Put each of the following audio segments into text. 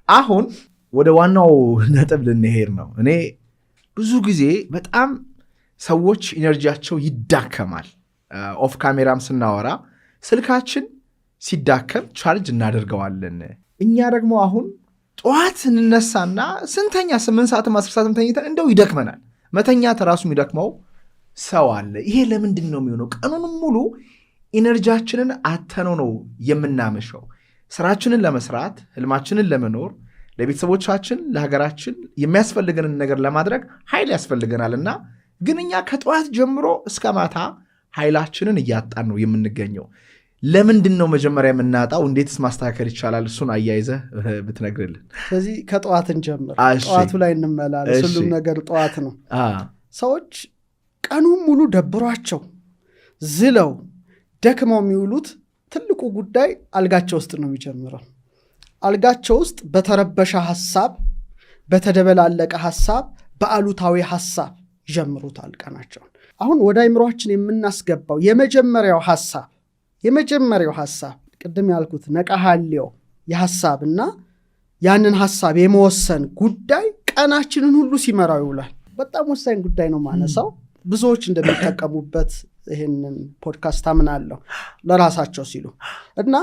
አሁን ወደ ዋናው ነጥብ ልንሄድ ነው። እኔ ብዙ ጊዜ በጣም ሰዎች energy ያቸው ይዳከማል። Off camera ም ስናወራ ስልካችን ሲዳከም ቻርጅ እናደርገዋለን። እኛ ደግሞ አሁን ጠዋት እንነሳና ስንተኛ 8 ሰዓትም 10 ሰዓትም ተኝተን እንደው ይደክመናል። መተኛት ራሱ የሚደክመው ሰው አለ። ይሄ ለምንድን ነው የሚሆነው? ቀኑንም ሙሉ energy ያችንን አጥተነው ነው የምናመሸው። ስራችንን ለመስራት፣ ህልማችንን ለመኖር፣ ለቤተሰቦቻችን፣ ለሀገራችን የሚያስፈልገንን ነገር ለማድረግ ኃይል ያስፈልገናል እና ግን እኛ ከጠዋት ጀምሮ እስከ ማታ ኃይላችንን እያጣን ነው የምንገኘው። ለምንድን ነው መጀመሪያ የምናጣው? እንዴትስ ማስተካከል ይቻላል? እሱን አያይዘህ ብትነግርልን። ስለዚህ ከጠዋት እንጀምር። ጠዋቱ ላይ እንመላለስ። ሁሉም ነገር ጠዋት ነው። ሰዎች ቀኑን ሙሉ ደብሯቸው ዝለው ደክመው የሚውሉት ትልቁ ጉዳይ አልጋቸው ውስጥ ነው የሚጀምረው። አልጋቸው ውስጥ በተረበሸ ሀሳብ፣ በተደበላለቀ ሀሳብ፣ በአሉታዊ ሀሳብ ይጀምሩታል ቀናቸውን። አሁን ወደ አይምሯችን የምናስገባው የመጀመሪያው ሀሳብ ቅድም ያልኩት ነቃሃሌው የሀሳብና ያንን ሀሳብ የመወሰን ጉዳይ ቀናችንን ሁሉ ሲመራው ይውላል። በጣም ወሳኝ ጉዳይ ነው ማነሳው። ብዙዎች እንደሚጠቀሙበት ይህንን ፖድካስት አምናለሁ ለራሳቸው ሲሉ እና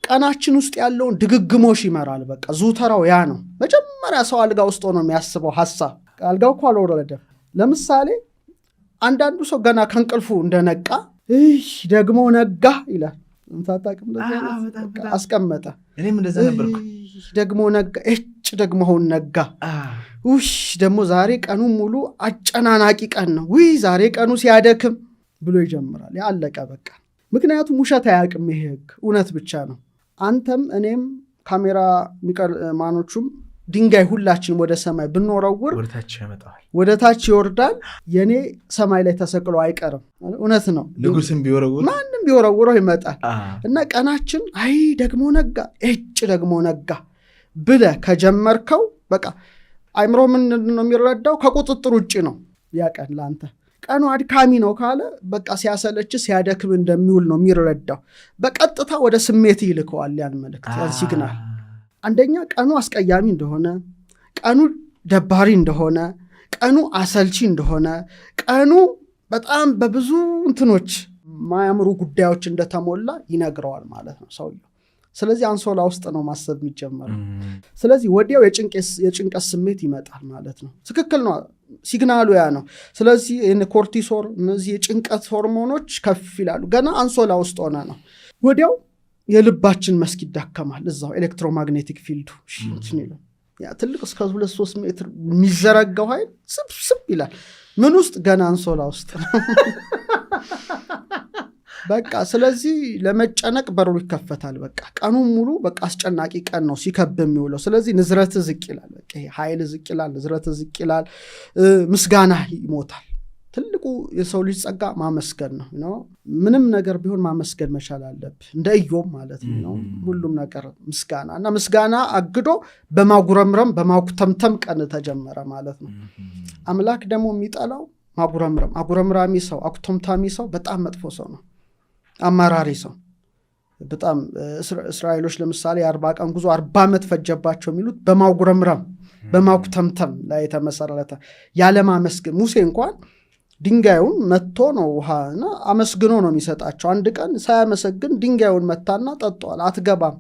ቀናችን ውስጥ ያለውን ድግግሞሽ ይመራል። በቃ ዙተራው ያ ነው። መጀመሪያ ሰው አልጋ ውስጥ ሆኖ የሚያስበው ሀሳብ፣ አልጋው እኮ አልወረደም። ለምሳሌ አንዳንዱ ሰው ገና ከእንቅልፉ እንደነቃ ይህ ደግሞ ነጋ ይላል። ታጣቅም አስቀመጠ። እኔም እንደዛ ነበርኩ። ደግሞ ነጋ፣ እጭ ደግሞ አሁን ነጋ። ውሽ ደግሞ ዛሬ ቀኑ ሙሉ አጨናናቂ ቀን ነው። ውይ ዛሬ ቀኑ ሲያደክም ብሎ ይጀምራል። ያለቀ በቃ። ምክንያቱም ውሸት አያውቅም ይሄ ህግ፣ እውነት ብቻ ነው። አንተም እኔም ካሜራ ማኖቹም ድንጋይ ሁላችንም ወደ ሰማይ ብንወረውር ወደታች ያመጣዋል፣ ወደ ታች ይወርዳል። የኔ ሰማይ ላይ ተሰቅሎ አይቀርም። እውነት ነው። ንጉስም ቢወረውር ማንም ቢወረውረው ይመጣል። እና ቀናችን አይ ደግሞ ነጋ፣ እጭ ደግሞ ነጋ ብለህ ከጀመርከው በቃ አይምሮ ምንድን ነው የሚረዳው? ከቁጥጥር ውጭ ነው ያ ቀን ለአንተ። ቀኑ አድካሚ ነው ካለ በቃ ሲያሰለች ሲያደክም እንደሚውል ነው የሚረዳው። በቀጥታ ወደ ስሜት ይልከዋል ያን መልእክት፣ ያን signal። አንደኛ ቀኑ አስቀያሚ እንደሆነ፣ ቀኑ ደባሪ እንደሆነ፣ ቀኑ አሰልቺ እንደሆነ፣ ቀኑ በጣም በብዙ እንትኖች ማያምሩ ጉዳዮች እንደተሞላ ይነግረዋል ማለት ነው ሰውየው። ስለዚህ አንሶላ ውስጥ ነው ማሰብ የሚጀመረው። ስለዚህ ወዲያው የጭንቀት ስሜት ይመጣል ማለት ነው። ትክክል ነው፣ signal ኡ ያ ነው። ስለዚህ cortisol፣ እነዚህ የጭንቀት ሆርሞኖች ከፍ ይላሉ። ገና አንሶላ ውስጥ ሆነ ነው። ወዲያው የልባችን መስክ ይዳከማል። እዛው electromagnetic field ኡ እንትን ይላል። ያ ትልቅ እስከ 2-3 ሜትር የሚዘረጋው ኃይል ስብስብ ይላል። ምን ውስጥ? ገና አንሶላ ውስጥ ነው። በቃ ስለዚህ ለመጨነቅ በሩ ይከፈታል። በቃ ቀኑን ሙሉ በቃ አስጨናቂ ቀን ነው ሲከብ የሚውለው። ስለዚህ ንዝረት ዝቅ ይላል። በቃ ይሄ ኃይል ዝቅ ይላል፣ ንዝረት ዝቅ ይላል፣ ምስጋና ይሞታል። ትልቁ የሰው ልጅ ጸጋ ማመስገን ነው። ምንም ነገር ቢሆን ማመስገን መቻል አለብህ። እንደ ኢዮብ ማለት ነው። ሁሉም ነገር ምስጋና እና ምስጋና አግዶ በማጉረምረም በማኩተምተም ቀን ተጀመረ ማለት ነው። አምላክ ደግሞ የሚጠላው ማጉረምረም። አጉረምራሚ ሰው፣ አኩተምታሚ ሰው በጣም መጥፎ ሰው ነው። አማራሪ ሰው በጣም። እስራኤሎች ለምሳሌ የ40 ቀን ጉዞ 40 ዓመት ፈጀባቸው የሚሉት በማጉረምረም በማኩተምተም ላይ የተመሰረተ ያለማመስገን። ሙሴ እንኳን ድንጋዩን መትቶ ነው ውሃ እና አመስግኖ ነው የሚሰጣቸው። አንድ ቀን ሳያመሰግን ድንጋዩን መታና ጠጥቷል። አትገባም፣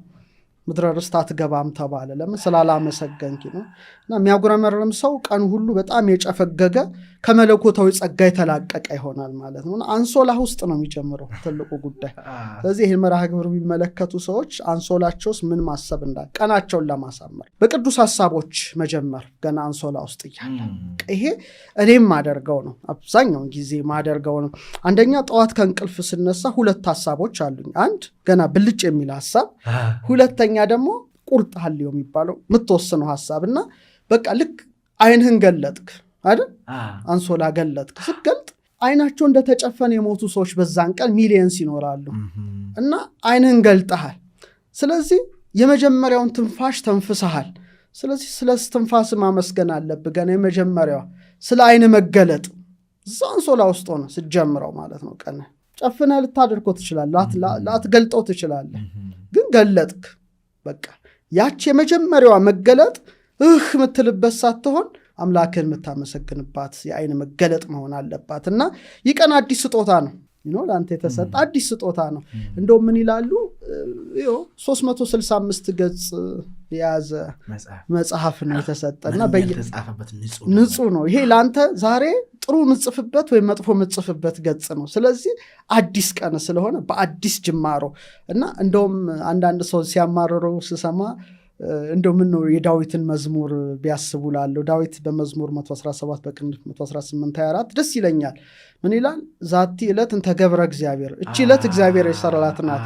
ምድረ ርስት አትገባም ተባለ። ለምን? ስላላመሰገንክ ነው። እና የሚያጉረመርም ሰው ቀን ሁሉ በጣም የጨፈገገ ከመለኮታዊ ጸጋ የተላቀቀ ይሆናል ማለት ነው። አንሶላ ውስጥ ነው የሚጀምረው ትልቁ ጉዳይ። ስለዚህ ይህን መርሃ ግብር የሚመለከቱ ሰዎች አንሶላቸው ውስጥ ምን ማሰብ እንዳ ቀናቸውን ለማሳመር በቅዱስ ሀሳቦች መጀመር ገና አንሶላ ውስጥ እያለ። ይሄ እኔም ማደርገው ነው፣ አብዛኛውን ጊዜ ማደርገው ነው። አንደኛ ጠዋት ከእንቅልፍ ስነሳ ሁለት ሀሳቦች አሉኝ። አንድ ገና ብልጭ የሚል ሀሳብ፣ ሁለተኛ ደግሞ ቁርጥ ሀልዮ የሚባለው የምትወስነው ሀሳብ። እና በቃ ልክ አይንህን ገለጥክ አይደል? አንሶላ ገለጥክ። ስትገልጥ አይናቸው እንደተጨፈነ የሞቱ ሰዎች በዛን ቀን millions ይኖራሉ እና አይንህን ገልጠሃል። ስለዚህ የመጀመሪያውን ትንፋሽ ተንፍሰሃል። ስለዚህ ስለ ትንፋስ ማመስገን አለብህ። ገና የመጀመሪያዋ ስለ አይን መገለጥ እዛ አንሶላ ውስጥ ሆነ ስትጀምረው ማለት ነው። ቀን ጨፍነህ ልታደርገው ትችላለህ፣ ላትገልጠው ትችላለህ። ግን ገለጥክ በቃ። ያች የመጀመሪያዋ መገለጥ እህ የምትልበት ሳትሆን አምላክህን የምታመሰግንባት የአይን መገለጥ መሆን አለባት። እና ይህ ቀን አዲስ ስጦታ ነው፣ ለአንተ የተሰጠ አዲስ ስጦታ ነው። እንደው ምን ይላሉ፣ 365 ገጽ የያዘ መጽሐፍ ነው የተሰጠ እና ንጹህ ነው። ይሄ ለአንተ ዛሬ ጥሩ ምጽፍበት ወይም መጥፎ ምጽፍበት ገጽ ነው። ስለዚህ አዲስ ቀን ስለሆነ በአዲስ ጅማሮ እና እንደውም አንዳንድ ሰው ሲያማርረው ስሰማ እንደው ምን ነው የዳዊትን መዝሙር ቢያስቡ ላለው። ዳዊት በመዝሙር 117 በቅንፍ 118 24 ደስ ይለኛል። ምን ይላል? ዛቲ ዕለት እንተ ገብረ እግዚአብሔር፣ እቺ ዕለት እግዚአብሔር የሰራት ናት፣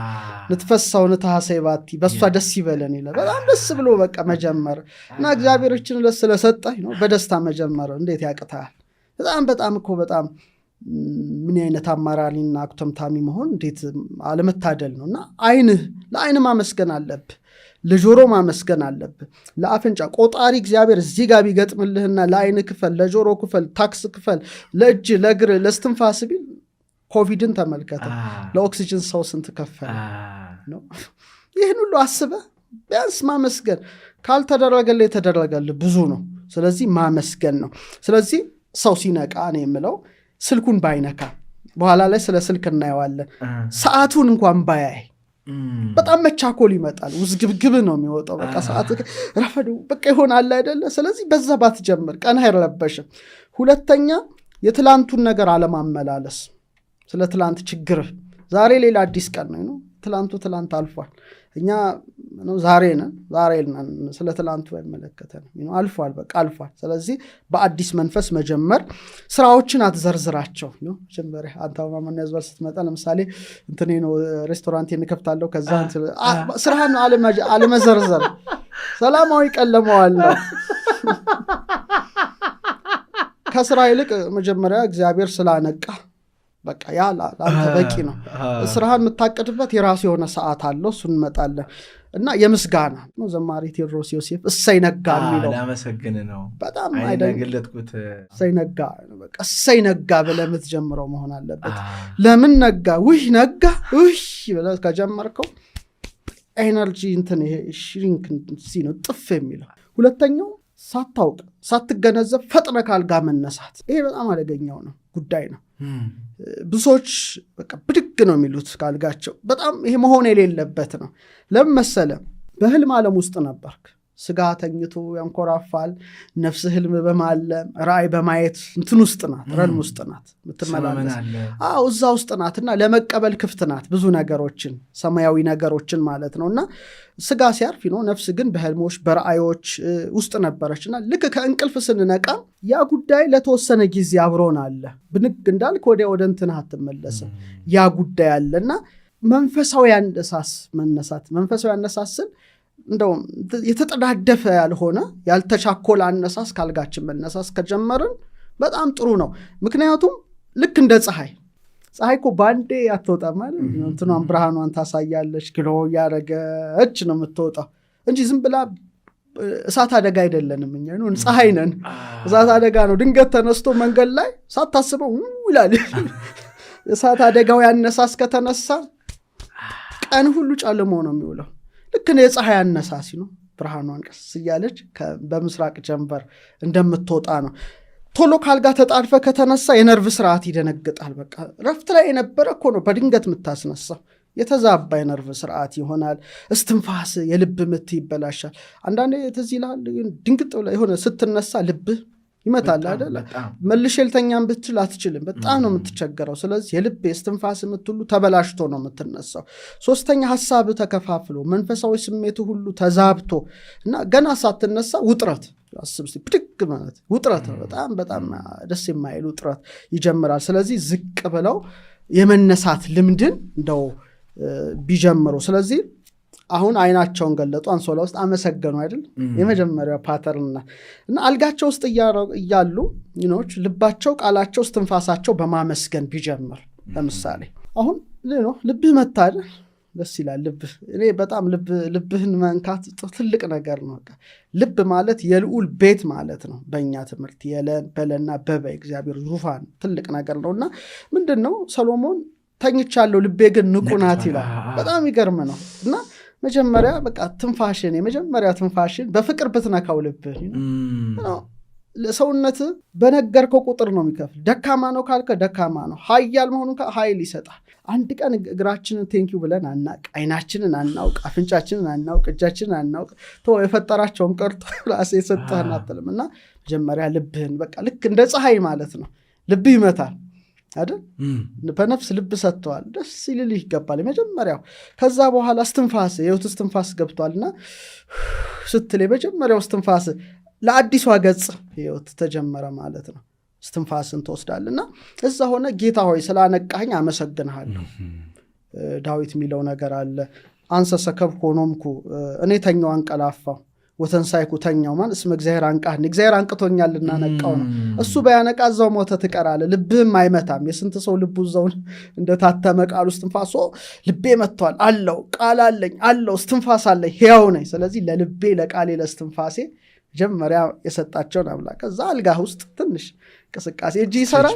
ንትፈሳው ንትሐሰይ ባቲ፣ በእሷ ደስ ይበለን ይላል። በጣም ደስ ብሎ በቃ መጀመር እና እግዚአብሔር እችን ዕለት ስለሰጠ በደስታ መጀመር እንዴት ያቅታል? በጣም በጣም እኮ በጣም ምን አይነት አማራሪና አኩተምታሚ መሆን እንዴት አለመታደል ነው። እና አይንህ ለአይን ማመስገን አለብህ፣ ለጆሮ ማመስገን አለብህ፣ ለአፍንጫ ቆጣሪ እግዚአብሔር እዚህ ጋር ቢገጥምልህና ለአይን ክፈል፣ ለጆሮ ክፈል፣ ታክስ ክፈል፣ ለእጅ ለእግር ለስትንፋስ ቢል፣ ኮቪድን ተመልከተ፣ ለኦክሲጅን ሰው ስንት ከፈለ ነው። ይህን ሁሉ አስበህ ቢያንስ ማመስገን፣ ካልተደረገልህ የተደረገልህ ብዙ ነው። ስለዚህ ማመስገን ነው። ስለዚህ ሰው ሲነቃ ነው የምለው ስልኩን ባይነካ፣ በኋላ ላይ ስለ ስልክ እናየዋለን። ሰዓቱን እንኳን ባያይ በጣም መቻኮል ይመጣል። ውዝግብግብ ነው የሚወጣው። በቃ ሰዓት ረፈዱ በቃ ይሆናል አይደለ? ስለዚህ በዛ ባትጀምር ቀን አይረበሽም። ሁለተኛ የትላንቱን ነገር አለማመላለስ፣ ስለ ትላንት ችግር። ዛሬ ሌላ አዲስ ቀን ነው። ትላንቱ ትላንት አልፏል። እኛ ዛሬ ነን፣ ዛሬ ነን። ስለ ትላንቱ አይመለከተንም። አልፏል፣ በቃ አልፏል። ስለዚህ በአዲስ መንፈስ መጀመር፣ ስራዎችን አትዘርዝራቸው። መጀመሪያ አንተ ማመን ያዝባል ስትመጣ ለምሳሌ እንትኔ ነው ሬስቶራንት እንከፍታለሁ፣ ከዛ ስራህን አለመዘርዘር ሰላማዊ ቀን ለመዋል ነው። ከስራ ይልቅ መጀመሪያ እግዚአብሔር ስላነቃ በቃ ያ ለአንተ በቂ ነው። ስራህን የምታቅድበት የራሱ የሆነ ሰዓት አለው፣ እሱን እንመጣለን። እና የምስጋና ነው ዘማሪ ቴዎድሮስ ዮሴፍ እሰይ ነጋ የሚለው ላመሰግን ነው። በጣም ገለጥኩት። እሰይ ነጋ፣ በቃ እሰይ ነጋ ብለህ የምትጀምረው መሆን አለበት። ለምን ነጋ? ውይ ነጋ ውይ ብለህ ከጀመርከው energy እንትን ይሄ shrink ነው ጥፍ የሚለው። ሁለተኛው ሳታውቅ ሳትገነዘብ ፈጥነ ካልጋ መነሳት፣ ይሄ በጣም አደገኛው ነው ጉዳይ ነው። ብዙዎች በቃ ብድግ ነው የሚሉት ካልጋቸው። በጣም ይሄ መሆን የሌለበት ነው። ለምን መሰለ? በህልም ዓለም ውስጥ ነበርክ። ስጋ ተኝቶ ያንኮራፋል። ነፍስ ህልም በማለም ራእይ በማየት እንትን ውስጥ ናት፣ realm ውስጥ ናት የምትመላለስ። አዎ እዛ ውስጥ ናት እና ለመቀበል ክፍት ናት ብዙ ነገሮችን፣ ሰማያዊ ነገሮችን ማለት ነው። እና ስጋ ሲያርፍ ነው፣ ነፍስ ግን በህልሞች በራእዮች ውስጥ ነበረች። እና ልክ ከእንቅልፍ ስንነቃ ያ ጉዳይ ለተወሰነ ጊዜ አብሮን አለ። ብንግ እንዳልክ ወዲያ ወደ እንትንህ አትመለስም። ያ ጉዳይ አለ እና መንፈሳዊ አነሳስ መነሳት፣ መንፈሳዊ አነሳስን እንደውም የተጠዳደፈ ያልሆነ ያልተቻኮለ አነሳስ ካልጋችን መነሳስ ከጀመርን በጣም ጥሩ ነው። ምክንያቱም ልክ እንደ ፀሐይ፣ ፀሐይ እኮ በአንዴ አትወጣም ማለት እንትኗን ብርሃኗን ታሳያለች፣ glow እያደረገች ነው የምትወጣው እንጂ ዝም ብላ እሳት አደጋ አይደለንም እኛ፣ ፀሐይ ነን። እሳት አደጋ ነው ድንገት ተነስቶ መንገድ ላይ ሳታስበው ይላል። እሳት አደጋው ያነሳስ ከተነሳ ቀን ሁሉ ጨልሞ ነው የሚውለው። ልክ የፀሐይ አነሳሲ ነው፣ ብርሃኗን ቀስ እያለች በምስራቅ ጀንበር እንደምትወጣ ነው። ቶሎ ካልጋ ተጣድፈ ከተነሳ የነርቭ ስርዓት ይደነግጣል። በቃ ረፍት ላይ የነበረ እኮ ነው በድንገት የምታስነሳው። የተዛባ የነርቭ ስርዓት ይሆናል። እስትንፋስ፣ የልብ ምት ይበላሻል። አንዳንዴ ትዝ ይልሃል፣ ድንግጥ ብለህ የሆነ ስትነሳ ልብህ ይመታል አይደለ? መልሼ ልተኛም ብትል አትችልም። በጣም ነው የምትቸገረው። ስለዚህ የልብ የስትንፋስ የምትሉ ተበላሽቶ ነው የምትነሳው። ሶስተኛ ሀሳብ ተከፋፍሎ መንፈሳዊ ስሜቱ ሁሉ ተዛብቶ እና ገና ሳትነሳ ውጥረት አስብ፣ ብድግ ማለት ውጥረት ነው። በጣም በጣም ደስ የማይል ውጥረት ይጀምራል። ስለዚህ ዝቅ ብለው የመነሳት ልምድን እንደው ቢጀምሩ። ስለዚህ አሁን አይናቸውን ገለጡ፣ አንሶላ ውስጥ አመሰገኑ አይደል? የመጀመሪያው pattern እና አልጋቸው ውስጥ እያሉ ልባቸው፣ ቃላቸው፣ እስትንፋሳቸው በማመስገን ቢጀምር። ለምሳሌ አሁን ልብህ መታ አይደል? ደስ ይላል ልብህ። እኔ በጣም ልብህን መንካት ትልቅ ነገር ነው። ልብ ማለት የልዑል ቤት ማለት ነው። በእኛ ትምህርት የለን በለና በበ እግዚአብሔር ዙፋን ትልቅ ነገር ነው። እና ምንድን ነው ሰሎሞን ተኝቻለሁ ልቤ ግን ንቁ ናት ይላል። በጣም ይገርም ነው። እና መጀመሪያ በቃ ትንፋሽን፣ የመጀመሪያ ትንፋሽን በፍቅር ብትነካው ልብህ፣ ሰውነት በነገርከው ቁጥር ነው የሚከፍል። ደካማ ነው ካልከ ደካማ ነው፣ ሀያል መሆኑን ኃይል ይሰጣል። አንድ ቀን እግራችንን thank you ብለን አናቅ፣ አይናችንን አናውቅ፣ አፍንጫችንን አናውቅ፣ እጃችንን አናውቅ። የፈጠራቸውን ቀርቶ ራስህ የሰጠህን አትልም። እና መጀመሪያ ልብህን በቃ ልክ እንደ ፀሐይ ማለት ነው። ልብህ ይመታል አይደል? በነፍስ ልብ ሰጥተዋል። ደስ ይልልህ ይገባል የመጀመሪያው። ከዛ በኋላ እስትንፋስ፣ የህይወት እስትንፋስ ገብቷል እና ስትል የመጀመሪያው እስትንፋስ ለአዲሷ ገጽ ህይወት ተጀመረ ማለት ነው። እስትንፋስን ትወስዳል እና እዛ ሆነ ጌታ ሆይ ስላነቃኸኝ አመሰግንሃለሁ። ዳዊት የሚለው ነገር አለ። አንሰ ሰከብኩ ወኖምኩ፣ እኔ ተኛው አንቀላፋው፣ ወተንሳይኩ ተኛው ማን እስመ እግዚአብሔር አንቃህኒ፣ እግዚአብሔር አንቅቶኛልና ነቃው ነው። እሱ ባያነቃ እዛው ሞተ ትቀራለህ። ልብህም አይመታም። የስንት ሰው ልቡ እዛው እንደታተመ ቃል ውስጥ እስትንፋስ፣ ልቤ መጥቷል አለው፣ ቃል አለኝ አለው፣ እስትንፋስ አለኝ፣ ሕያው ነኝ። ስለዚህ ለልቤ፣ ለቃሌ፣ ለእስትንፋሴ መጀመሪያ የሰጣቸውን አምላክ። ከዛ አልጋህ ውስጥ ትንሽ እንቅስቃሴ፣ እጅ ይሰራል፣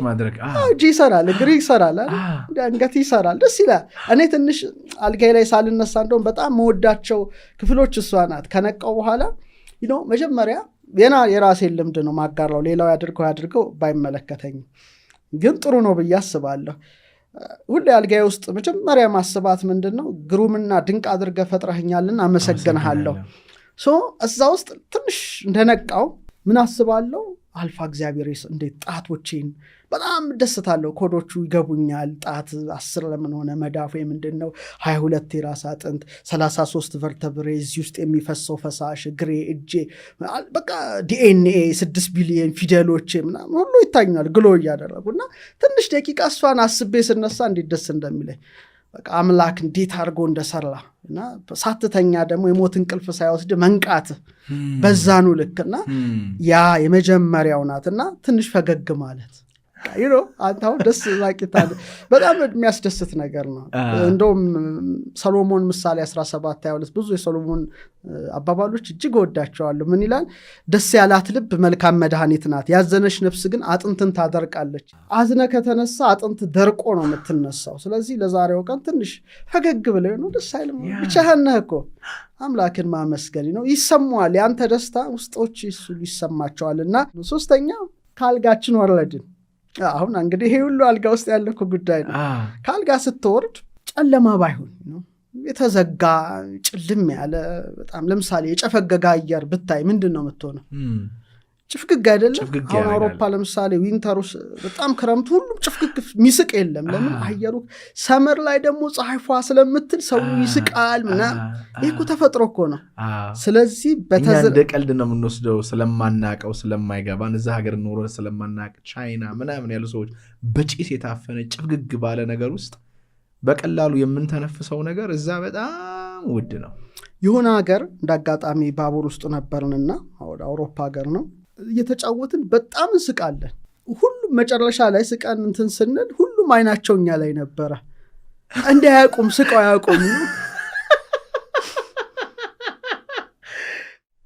እጅ ይሰራል፣ እግር ይሰራል፣ አንገት ይሰራል። ደስ ይላል። እኔ ትንሽ አልጋዬ ላይ ሳልነሳ እንደውም በጣም መወዳቸው ክፍሎች እሷ ናት። ከነቃው በኋላ መጀመሪያ የና የራሴን ልምድ ነው ማጋራው። ሌላው ያድርገው ያድርገው ባይመለከተኝም ግን ጥሩ ነው ብዬ አስባለሁ። ሁሌ አልጋዬ ውስጥ መጀመሪያ ማስባት ምንድን ነው? ግሩምና ድንቅ አድርገህ ፈጥረኸኛልና አመሰግንሃለሁ። So እዛ ውስጥ ትንሽ እንደነቃው ምን አስባለሁ? አልፋ እግዚአብሔር እንዴት ጣቶቼን በጣም ደስታለሁ። ኮዶቹ ይገቡኛል። ጣት 10 ለምን ሆነ? መዳፉ የምንድን ነው? 22 የራስ አጥንት፣ 33 vertebrae፣ እዚህ ውስጥ የሚፈሰው ፈሳሽ፣ እግሬ፣ እጄ፣ በቃ ዲኤንኤ፣ 6 ቢሊየን ፊደሎቼ ምናምን ሁሉ ይታኛል glow እያደረጉ። እና ትንሽ ደቂቃ እሷን አስቤ ስነሳ እንዴት ደስ እንደሚለኝ፣ በቃ አምላክ እንዴት አድርጎ እንደሰራ እና ሳትተኛ ደግሞ የሞት እንቅልፍ ሳይወስድ መንቃት በዛኑ ልክ እና ያ የመጀመሪያው ናት። እና ትንሽ ፈገግ ማለት አንተ አሁን ደስ ዛቂታ በጣም የሚያስደስት ነገር ነው። እንደውም ሰሎሞን ምሳሌ 17 22፣ ብዙ የሰሎሞን አባባሎች እጅግ እወዳቸዋለሁ። ምን ይላል? ደስ ያላት ልብ መልካም መድኃኒት ናት፣ ያዘነች ነፍስ ግን አጥንትን ታደርቃለች። አዝነ ከተነሳ አጥንት ደርቆ ነው የምትነሳው። ስለዚህ ለዛሬው ቀን ትንሽ ፈገግ ብለህ ነው፣ ደስ አይልም? ብቻህን ነህ እኮ፣ አምላክን ማመስገን ነው። ይሰማዋል። የአንተ ደስታ ውስጦች ይሰማቸዋል። እና ሶስተኛ ከአልጋችን ወረድን። አሁን እንግዲህ ይሄ ሁሉ አልጋ ውስጥ ያለ እኮ ጉዳይ ነው። ከአልጋ ስትወርድ ጨለማ ባይሆን፣ የተዘጋ ጭልም ያለ በጣም ለምሳሌ የጨፈገገ አየር ብታይ ምንድን ነው የምትሆነው? ጭፍግግ አይደለም? አሁን አውሮፓ ለምሳሌ winter ውስጥ በጣም ክረምቱ ሁሉም ጭፍግግ፣ የሚስቅ የለም። ለምን? አየሩ summer ላይ ደግሞ ፀሐይ ፏ ስለምትል ሰው ይስቃል ምናምን። ይህ እኮ ተፈጥሮ እኮ ነው። ስለዚህ እንደ ቀልድ ነው የምንወስደው ስለማናቀው፣ ስለማይገባን፣ እዛ ሀገር ኖሮ ስለማናቅ። ቻይና ምናምን ያሉ ሰዎች በጭስ የታፈነ ጭፍግግ ባለ ነገር ውስጥ በቀላሉ የምንተነፍሰው ነገር እዛ በጣም ውድ ነው። የሆነ ሀገር እንደ አጋጣሚ ባቡር ውስጥ ነበርንና ወደ አውሮፓ ሀገር ነው፣ እየተጫወትን በጣም እንስቃለን። ሁሉም መጨረሻ ላይ ስቀን እንትን ስንል ሁሉም አይናቸው እኛ ላይ ነበረ። እንደ አያውቁም፣ ስቀው አያውቁም።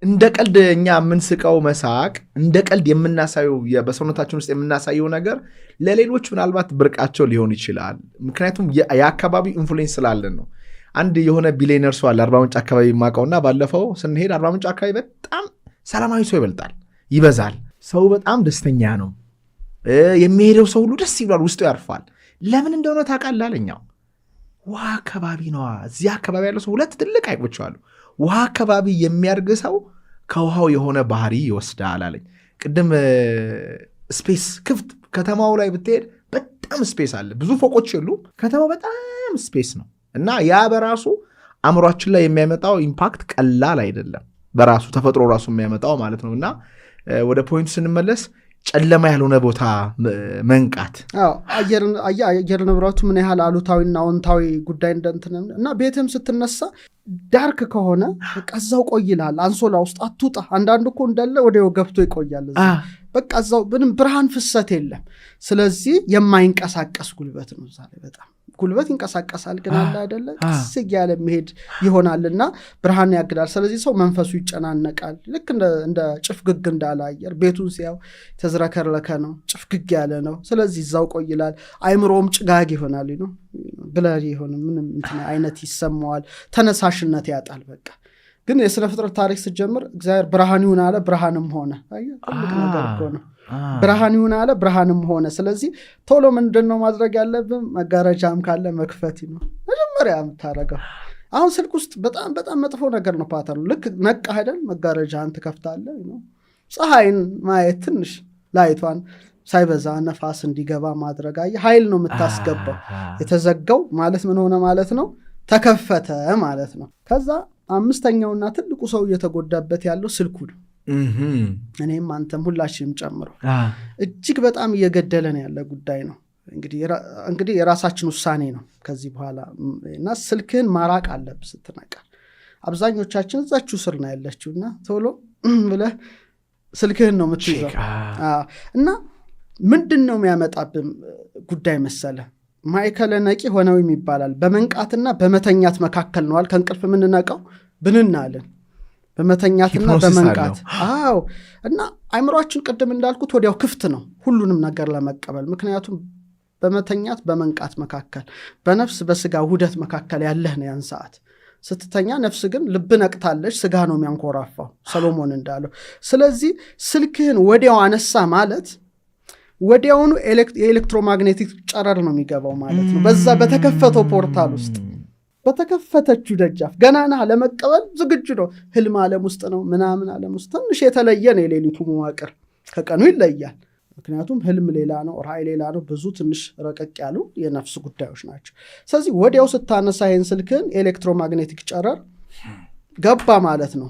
እንደ ቀልድ እኛ የምንስቀው መሳቅ፣ እንደ ቀልድ የምናሳየው፣ በሰውነታችን ውስጥ የምናሳየው ነገር ለሌሎች ምናልባት ብርቃቸው ሊሆን ይችላል። ምክንያቱም የአካባቢው influence ስላለን ነው። አንድ የሆነ ቢሊዮነር ሰው አለ አርባ ምንጭ አካባቢ የማውቀውና ባለፈው ስንሄድ አርባ ምንጭ አካባቢ በጣም ሰላማዊ ሰው ይበልጣል፣ ይበዛል። ሰው በጣም ደስተኛ ነው። የሚሄደው ሰው ሁሉ ደስ ይሏል፣ ውስጡ ያርፋል። ለምን እንደሆነ ታውቃለህ አለኛው። ውሃ አካባቢ ነዋ። እዚያ አካባቢ ያለው ሰው፣ ሁለት ትልቅ ሐይቆች አሉ። ውሃ አካባቢ የሚያድግ ሰው ከውሃው የሆነ ባህሪ ይወስዳል አለኝ። ቅድም space ክፍት ከተማው ላይ ብትሄድ በጣም space አለ። ብዙ ፎቆች የሉም። ከተማው በጣም space ነው እና ያ በራሱ አእምሯችን ላይ የሚያመጣው impact ቀላል አይደለም። በራሱ ተፈጥሮ ራሱ የሚያመጣው ማለት ነው። እና ወደ point ኡ ስንመለስ ጨለማ ያልሆነ ቦታ መንቃት። አየር ንብረቱ ምን ያህል አሉታዊና አዎንታዊ ጉዳይ እንደንትን እና ቤትም ስትነሳ dark ከሆነ በቃ እዛው ቆይ ይልሃል። አንሶላ ውስጥ አትውጣ። አንዳንዱ እኮ እንዳለ ወዲያው ገብቶ ይቆያል። በቃ እዛው ምንም ብርሃን ፍሰት የለም። ስለዚህ የማይንቀሳቀስ ጉልበት ነው እዛ ላይ በጣም ጉልበት ይንቀሳቀሳል፣ ግን አለ አይደለ ቀስ እያለ መሄድ ይሆናልና ብርሃን ያግዳል። ስለዚህ ሰው መንፈሱ ይጨናነቃል። ልክ እንደ ጭፍግግ እንዳለ አየር ቤቱን ሲያው ተዝረከረከ ነው፣ ጭፍግግ ያለ ነው። ስለዚህ እዛው ቆይላል። አይምሮም ጭጋግ ይሆናል ነው፣ blurry የሆነ ምንም እንትን አይነት ይሰማዋል። ተነሳሽነት ያጣል። በቃ ግን የስነ ፍጥረት ታሪክ ስትጀምር እግዚአብሔር ብርሃን ይሁን አለ፣ ብርሃንም ሆነ። አየህ፣ ትልቅ ነገር እኮ ነው። ብርሃን ይሁን አለ፣ ብርሃንም ሆነ። ስለዚህ ቶሎ ምንድን ነው ማድረግ ያለብን? መጋረጃም ካለ መክፈት ነው መጀመሪያ የምታደርገው። አሁን ስልክ ውስጥ በጣም በጣም መጥፎ ነገር ነው pattern ኑ። ልክ ነቃ አይደል፣ መጋረጃህን ትከፍታለህ። ፀሐይን ማየት፣ ትንሽ light ቷን ሳይበዛ ነፋስ እንዲገባ ማድረግ። አየህ፣ ኃይል ነው የምታስገባው። የተዘጋው ማለት ምን ሆነ ማለት ነው? ተከፈተ ማለት ነው። ከዛ አምስተኛውና ትልቁ ሰው እየተጎዳበት ያለው ስልኩ ነው። እኔም አንተም ሁላችንም ጨምሮ እጅግ በጣም እየገደለን ያለ ጉዳይ ነው። እንግዲህ የራሳችን ውሳኔ ነው ከዚህ በኋላ። እና ስልክህን ማራቅ አለብህ ስትነቃ። አብዛኞቻችን እዛችሁ ስር ነው ያለችው እና ቶሎ ብለህ ስልክህን ነው የምትይዘው። እና ምንድን ነው የሚያመጣብን ጉዳይ መሰለ? ማዕከለ ነቂ ሆነው ይባላል። በመንቃትና በመተኛት መካከል ነዋል። ከእንቅልፍ የምንነቃው ብንናለን በመተኛትና hypnosis በመንቃት። አለው። አዎ፣ እና አይምሯችን ቅድም እንዳልኩት ወዲያው ክፍት ነው ሁሉንም ነገር ለመቀበል። ምክንያቱም በመተኛት በመንቃት መካከል፣ በነፍስ በስጋ ውህደት መካከል ያለህ ነው ያን ሰዓት ስትተኛ። ነፍስ ግን ልብ ነቅታለች፣ ስጋ ነው የሚያንኮራፋው ሰሎሞን እንዳለው። ስለዚህ ስልክህን ወዲያው አነሳ ማለት ወዲያውኑ የ electromagnetic ጨረር ነው የሚገባው ማለት ነው። በዛ በተከፈተው portal ውስጥ፣ በተከፈተችው ደጃፍ ገና ነህ፣ ለመቀበል ዝግጁ ነው። ህልም ዓለም ውስጥ ነው፣ ምናምን ዓለም ውስጥ ትንሽ የተለየ ነው። የሌሊቱ መዋቅር ከቀኑ ይለያል። ምክንያቱም ህልም ሌላ ነው፣ ራእይ ሌላ ነው። ብዙ ትንሽ ረቀቅ ያሉ የነፍስ ጉዳዮች ናቸው። ስለዚህ ወዲያው ስታነሳ ይህን ስልክህን electromagnetic ጨረር ገባ ማለት ነው።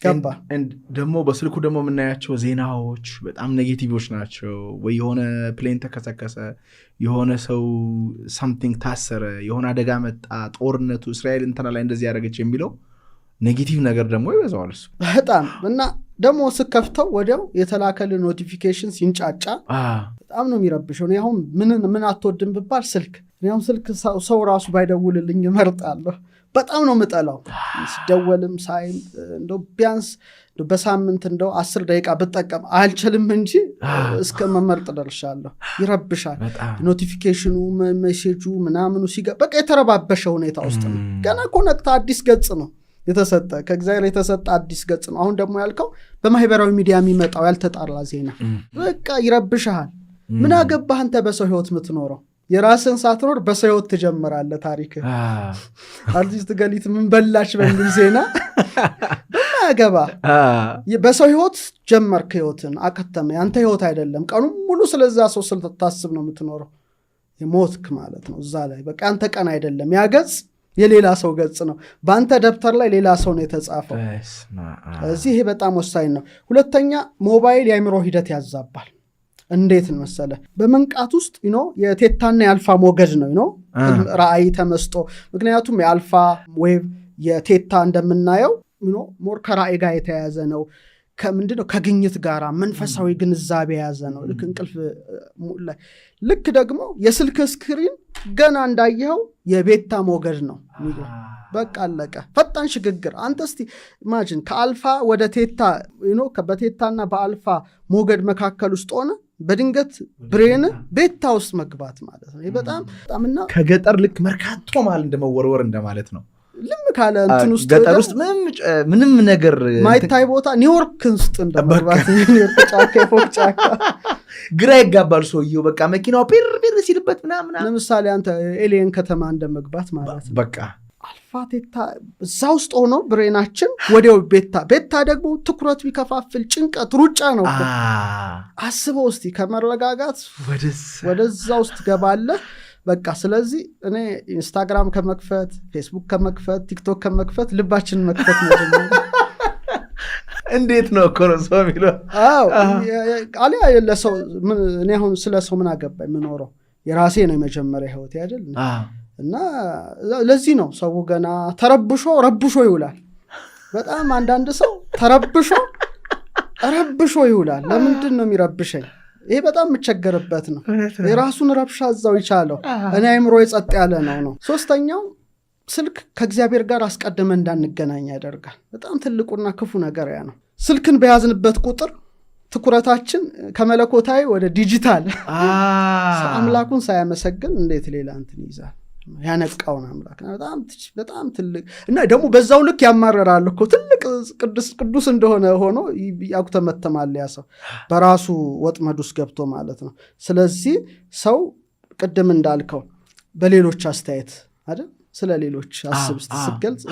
ገባ። And ደግሞ በስልኩ ደግሞ የምናያቸው ዜናዎች በጣም negative ኦች ናቸው። ወይ የሆነ plane ተከሰከሰ፣ የሆነ ሰው something ታሰረ፣ የሆነ አደጋ መጣ፣ ጦርነቱ እስራኤል እንትና ላይ እንደዚህ ያደረገች የሚለው negative ነገር ደግሞ ይበዛዋል እሱ። በጣም። እና ደግሞ ስከፍተው ወዲያው የተላከልን notification ሲንጫጫ በጣም ነው የሚረብሸው። እኔ አሁን ምን አትወድም ብባል ስልክ። እኔ አሁን ስልክ ሰው ራሱ ባይደውልልኝ እመርጣለሁ። በጣም ነው የምጠላው። ሲደወልም ሳይም እንደው ቢያንስ እንደው በሳምንት እንደው 10 ደቂቃ ብጠቀም አልችልም እንጂ እስከ መመርጥ ደርሻለሁ። ይረብሻል። በጣም። Notification ኑ፣ message ኡ ምናምኑ ሲገባ በቃ የተረባበሸ ሁኔታ ውስጥ ነው። ገና እኮ ነቅተህ አዲስ ገጽ ነው የተሰጠ፣ ከእግዚአብሔር የተሰጠ አዲስ ገጽ ነው። አሁን ደግሞ ያልከው በማህበራዊ ሚዲያ የሚመጣው ያልተጣራ ዜና በቃ ይረብሽሃል። ምን አገባህ አንተ በሰው ህይወት የምትኖረው? የራስን ሳትኖር በሰው ህይወት ትጀምራለህ ታሪክህ። አርቲስት ገሊት ምን በላች በሚል ዜና በማያገባ በሰው ህይወት ጀመርክ፣ ህይወትን አከተመ። ያንተ ህይወት አይደለም። ቀኑን ሙሉ ስለዛ ሰው ስታስብ ነው የምትኖረው። የሞትክ ማለት ነው እዛ ላይ። በቃ ያንተ ቀን አይደለም። ያ ገጽ የሌላ ሰው ገጽ ነው። በአንተ ደብተር ላይ ሌላ ሰው ነው የተጻፈው። በስመ አብ። ስለዚህ ይሄ በጣም ወሳኝ ነው። ሁለተኛ ሞባይል የአእምሮ ሂደት ያዛባል። እንዴት መሰለ? በመንቃት ውስጥ የ theta ና የ alpha ሞገድ ነው ራእይ፣ ተመስጦ። ምክንያቱም የ alpha wave የ theta እንደምናየው more ከራእይ ጋር የተያያዘ ነው። ከምንድነው? ከግኝት ጋር መንፈሳዊ ግንዛቤ የያዘ ነው። ልክ እንቅልፍ ላይ ልክ ደግሞ የስልክ screen ገና እንዳየኸው የ beta ሞገድ ነው። በቃ አለቀ። ፈጣን ሽግግር። አንተ እስቲ imagine ከ አልፋ ወደ theta፣ በ theta ና በ alpha ሞገድ መካከል ውስጥ ሆነ በድንገት brain beta ውስጥ መግባት ማለት ነው። ይህ በጣም በጣምና ከገጠር ልክ መርካቶ መሃል እንደመወርወር እንደማለት ነው። ልም ካለ እንትን ውስጥ ገጠር ውስጥ ምንም ነገር ማይታይ ቦታ ኒውዮርክ ውስጥ እንደመግባት፣ ኒውዮርክ ጫካ፣ የፎቅ ጫካ። ግራ ይጋባል ሰውየው። በቃ መኪናው ፒር ፒር ሲልበት ምናምን። ለምሳሌ አንተ alien ከተማ እንደመግባት ማለት ነው። በቃ Alpha theta እዛ ውስጥ ሆኖ brain ኣችን ወዲያው beta፣ beta ደግሞ ትኩረት ቢከፋፍል ጭንቀት፣ ሩጫ ነው እኮ። አስበው እስቲ ከመረጋጋት ወደዛ ውስጥ ገባለህ። በቃ ስለዚህ እኔ ኢንስታግራም ከመክፈት፣ ፌስቡክ ከመክፈት፣ ቲክቶክ ከመክፈት ልባችንን መክፈት ነው። እንዴት ነው እኮ ነው ሰው የሚለው። አዎ፣ አሊያ ለሰው እኔ አሁን ስለ ሰው ምን አገባኝ? የምኖረው የራሴ ነው፣ የመጀመሪያ ህይወቴ አይደል? እና ለዚህ ነው ሰው ገና ተረብሾ ረብሾ ይውላል። በጣም አንዳንድ ሰው ተረብሾ ረብሾ ይውላል። ለምንድን ነው የሚረብሸኝ? ይሄ በጣም የምቸገርበት ነው። የራሱን ረብሻ እዛው ይቻለው፣ እኔ አይምሮ የጸጥ ያለ ነው። ሶስተኛው ስልክ ከእግዚአብሔር ጋር አስቀድመ እንዳንገናኝ ያደርጋል። በጣም ትልቁና ክፉ ነገር ያ ነው። ስልክን በያዝንበት ቁጥር ትኩረታችን ከመለኮታዊ ወደ ዲጂታል፣ አምላኩን ሳያመሰግን እንዴት ሌላ እንትን ይይዛል? ያነቃውን አምላክ በጣም ትልቅ እና ደግሞ በዛው ልክ ያማረራል እኮ፣ ትልቅ ቅዱስ እንደሆነ ሆኖ ያጉተመተማል ያ ሰው በራሱ ወጥመድ ውስጥ ገብቶ ማለት ነው። ስለዚህ ሰው ቅድም እንዳልከው በሌሎች አስተያየት አይደል፣ ስለ ሌሎች አስብ ስትገልጽ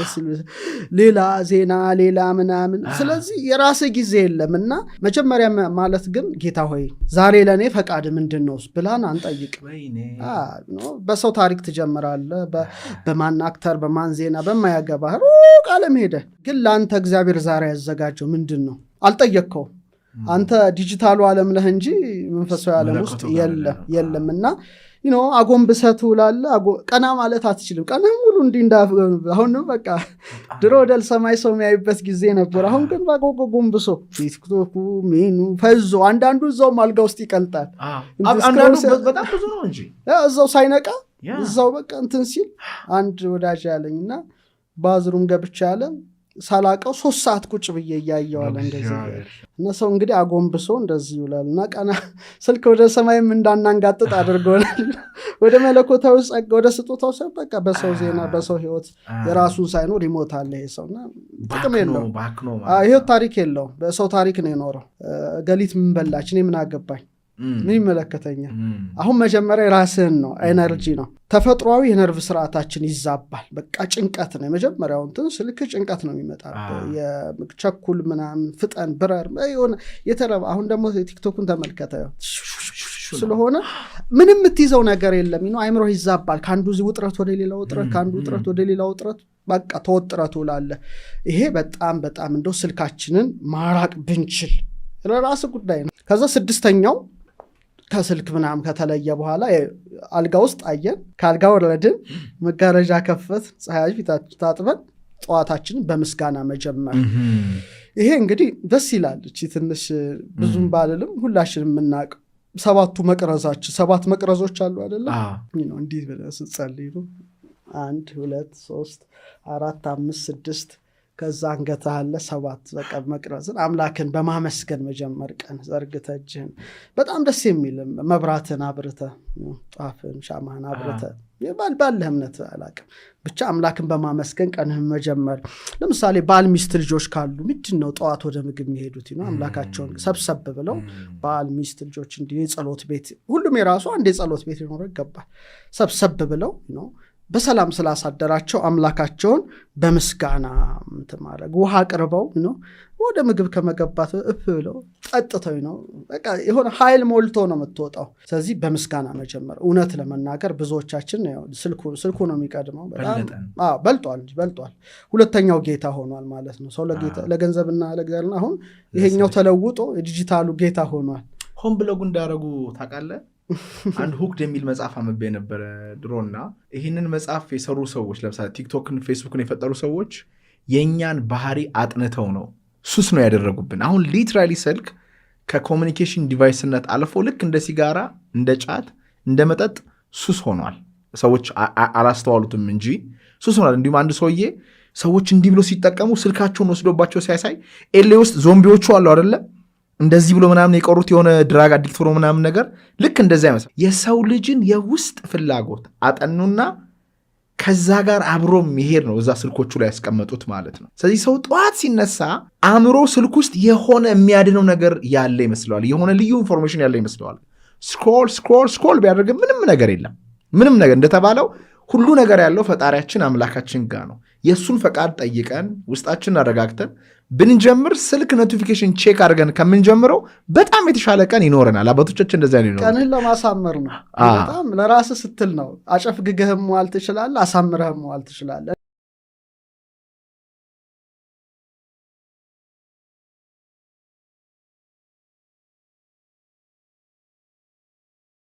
ሌላ ዜና ሌላ ምናምን፣ ስለዚህ የራስህ ጊዜ የለም። እና መጀመሪያ ማለት ግን ጌታ ሆይ ዛሬ ለእኔ ፈቃድ ምንድን ነው ብላን አንጠይቅም። በሰው ታሪክ ትጀምራለህ፣ በማን actor፣ በማን ዜና፣ በማያገባህ ሩቅ ዓለም ሄደ፣ ግን ለአንተ እግዚአብሔር ዛሬ ያዘጋጀው ምንድን ነው አልጠየቅከውም። አንተ ዲጂታሉ ዓለም ነህ እንጂ መንፈሳዊ ዓለም ውስጥ የለም። እና አጎንብሰህ ትውላለህ። ቀና ማለት አትችልም። ቀንህ ሙሉ እንዲህ አሁንም በቃ ድሮ ወደ ሰማይ ሰው የሚያይበት ጊዜ ነበር። አሁን ግን ጎንብሶ ቲክቶኩ ሜኑ ፈዞ አንዳንዱ እዛውም አልጋ ውስጥ ይቀልጣል። በጣም ብዙ ነው እንጂ። እዛው ሳይነቃ እዛው በቃ እንትን ሲል፣ አንድ ወዳጅ ያለኝ እና bathroom ገብቻ ያለ ሳላቀው 3 ሰዓት ቁጭ ብዬ እያየዋለ እንደዚህ። እና ሰው እንግዲህ አጎንብሶ እንደዚህ ይውላል እና ቀና ስልክ ወደ ሰማይም እንዳናንጋጥጥ አድርጎናል። ወደ መለኮታዊ ጸጋ፣ ወደ ስጦታው ሰው በቃ በሰው ዜና፣ በሰው ህይወት የራሱን ሳይኖር ይሞታል ይሄ ሰው እና ጥቅም የለውም። ህይወት ታሪክ የለውም። በሰው ታሪክ ነው የኖረው። ገሊት ምን በላች እኔ ምን አገባኝ፣ ምን ይመለከተኛል? አሁን መጀመሪያ የራስህን ነው፣ energy ነው። ተፈጥሯዊ የነርቭ ስርዓታችን ይዛባል። በቃ ጭንቀት ነው የመጀመሪያው እንትን፣ ስልክ ጭንቀት ነው የሚመጣብህ። ቸኩል ምናምን፣ ፍጠን፣ ብረር የሆነ የተረባ። አሁን ደግሞ ቲክቶኩን ተመልከተ ስለሆነ ምንም የምትይዘው ነገር የለም። አይምሮ ይዛባል። ከአንዱ ውጥረት ወደ ሌላ ውጥረት፣ ከአንዱ ውጥረት ወደ ሌላ ውጥረት፣ በቃ ተወጥረህ ትውላለህ። ይሄ በጣም በጣም እንደው ስልካችንን ማራቅ ብንችል ለራስ ጉዳይ ነው። ከዛ ስድስተኛው ከስልክ ምናምን ከተለየ በኋላ አልጋ ውስጥ አየን፣ ከአልጋ ወረድን፣ መጋረጃ ከፈት፣ ፀሐይ ፊታችን ታጥበን ጠዋታችንን በምስጋና መጀመር። ይሄ እንግዲህ ደስ ይላል። እቺ ትንሽ ብዙም ባልልም ሁላችንም የምናውቅ ሰባቱ መቅረዛችን፣ ሰባት መቅረዞች አሉ አይደለም? እንዲህ ብለህ ስትጸልይ ነው፣ አንድ፣ ሁለት፣ ሶስት፣ አራት፣ አምስት፣ ስድስት፣ ከዛ አንገትህ አለ፣ ሰባት። በቃ መቅረዝን አምላክን በማመስገን መጀመር፣ ቀን ዘርግተህ እጅህን በጣም ደስ የሚል መብራትን አብርተህ፣ ጧፍን ሻማህን አብርተህ፣ ባለህ እምነት አላቅም ብቻ አምላክን በማመስገን ቀንህን መጀመር። ለምሳሌ ባል፣ ሚስት፣ ልጆች ካሉ ምንድን ነው ጠዋት ወደ ምግብ የሚሄዱት? አምላካቸውን ሰብሰብ ብለው ባል፣ ሚስት፣ ልጆች እንዲህ የጸሎት ቤት፣ ሁሉም የራሱ አንድ የጸሎት ቤት ሊኖረው ይገባል። ሰብሰብ ብለው በሰላም ስላሳደራቸው አምላካቸውን በምስጋና እንትን ማድረግ፣ ውሃ አቅርበው ነው ወደ ምግብ ከመገባት እፍ ብለው ጠጥተው ነው፣ በቃ የሆነ ኃይል ሞልቶ ነው የምትወጣው። ስለዚህ በምስጋና መጀመር፣ እውነት ለመናገር ብዙዎቻችን ስልኩ ነው የሚቀድመው። በልጧል እንጂ በልጧል። ሁለተኛው ጌታ ሆኗል ማለት ነው። ሰው ለገንዘብና ለእግዚአብሔር፣ አሁን ይሄኛው ተለውጦ የዲጂታሉ ጌታ ሆኗል። ሆን ብለው እንዳደረጉ ታውቃለህ? አንድ Hooked የሚል መጽሐፍ አንብቤ የነበረ ድሮና ይህንን መጽሐፍ የሰሩ ሰዎች፣ ለምሳሌ ቲክቶክን ፌስቡክን የፈጠሩ ሰዎች የእኛን ባህሪ አጥንተው ነው፣ ሱስ ነው ያደረጉብን። አሁን literally ስልክ ከ communication device ነት አልፎ ልክ እንደ ሲጋራ፣ እንደ ጫት፣ እንደ መጠጥ ሱስ ሆኗል። ሰዎች አላስተዋሉትም እንጂ ሱስ ሆኗል። እንዲሁም አንድ ሰውዬ ሰዎች እንዲህ ብሎ ሲጠቀሙ ስልካቸውን ወስዶባቸው ሲያሳይ LA ውስጥ ዞምቢዎቹ አሉ አይደለ፣ እንደዚህ ብሎ ምናምን የቀሩት የሆነ drug addict ሆኖ ምናምን ነገር፣ ልክ እንደዚያ ይመስላል። የሰው ልጅን የውስጥ ፍላጎት አጠኑና ከዛ ጋር አብሮ የሚሄድ ነው እዛ ስልኮቹ ላይ ያስቀመጡት ማለት ነው። ስለዚህ ሰው ጠዋት ሲነሳ አእምሮ ስልክ ውስጥ የሆነ የሚያድነው ነገር ያለ ይመስለዋል። የሆነ ልዩ information ያለ ይመስለዋል። Scroll scroll scroll ቢያደርግ ምንም ነገር የለም። ምንም ነገር፣ እንደተባለው ሁሉ ነገር ያለው ፈጣሪያችን አምላካችን ጋር ነው። የእሱን ፈቃድ ጠይቀን ውስጣችንን አረጋግተን ብንጀምር ስልክ notification check አድርገን ከምንጀምረው በጣም የተሻለ ቀን ይኖረናል። አባቶቻችን እንደዚያ ነው። ቀንህን ለማሳመር ነው። በጣም ለራስህ ስትል ነው። አጨፍግገህም መዋል ትችላለህ፣ አሳምረህም መዋል ትችላለህ።